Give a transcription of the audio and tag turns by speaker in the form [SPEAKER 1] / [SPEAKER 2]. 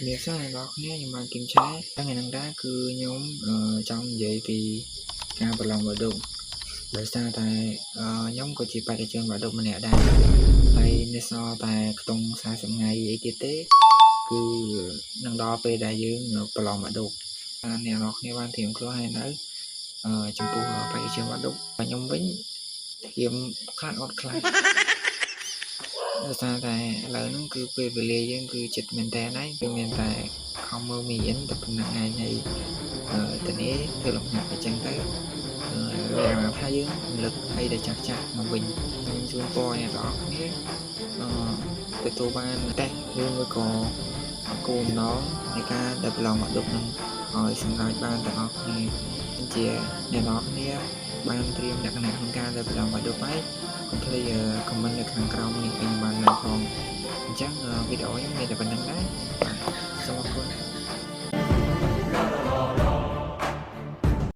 [SPEAKER 1] ជំរាបសួរអ្នកនរគ្នាខ្ញុំបាទគឹមឆែថ្ងៃហ្នឹងដែរគឺខ្ញុំចង់និយាយពីការប្រឡងបាក់ឌុបដោយសារតែខ្ញុំក៏ជាបេក្ខជនបាក់ឌុបម្នាក់ដែរហើយនៅសល់តែខ្ទង់40ថ្ងៃអីទៀតទេគឺនឹងដល់ពេលដែលយើងប្រឡងបាក់ឌុបអ្នកនរគ្នាបានត្រៀមខ្លួនហើយនៅចំពោះបេក្ខជនបាក់ឌុបខ្ញុំវិញត្រៀមខ្លះអត់ខ្លះដោយសារតែឥឡូវហ្នឹងគឺពេលវេលាយើងគឺចិត្តមែនតើហើយគឺមានតែខំមើលមេរៀនតែប៉ុណ្្នឹងឯងហើយតនេះធ្វើលំហាត់អញ្ចឹងទៅលក្ខណៈថាយើងរំលឹកអីដែលចាស់ចាស់មកវិញខ្ញុំជូនពរអ្នកទាំងអស់គ្នាទទួលបានតេស្តឬមួយក៏គោលបំណងនៃការដែលប្រឡងបាក់ឌុបនឹងឲ្យសម្រេចបានទាំងអស់គ្នាជាអ្នកទាំងអស់គ្នាបានត្រៀមលក្ខណៈក្នុងការដែលប្រឡងបាក់ឌុបហើយកុំភ្លេច comment នៅខាងក្រោមនេះឲ្យខ្ញុំបានដឹងផងអញ្ចឹងវីដេអូខ្ញុំមានតែប៉ុណ្្នឹងដែរ។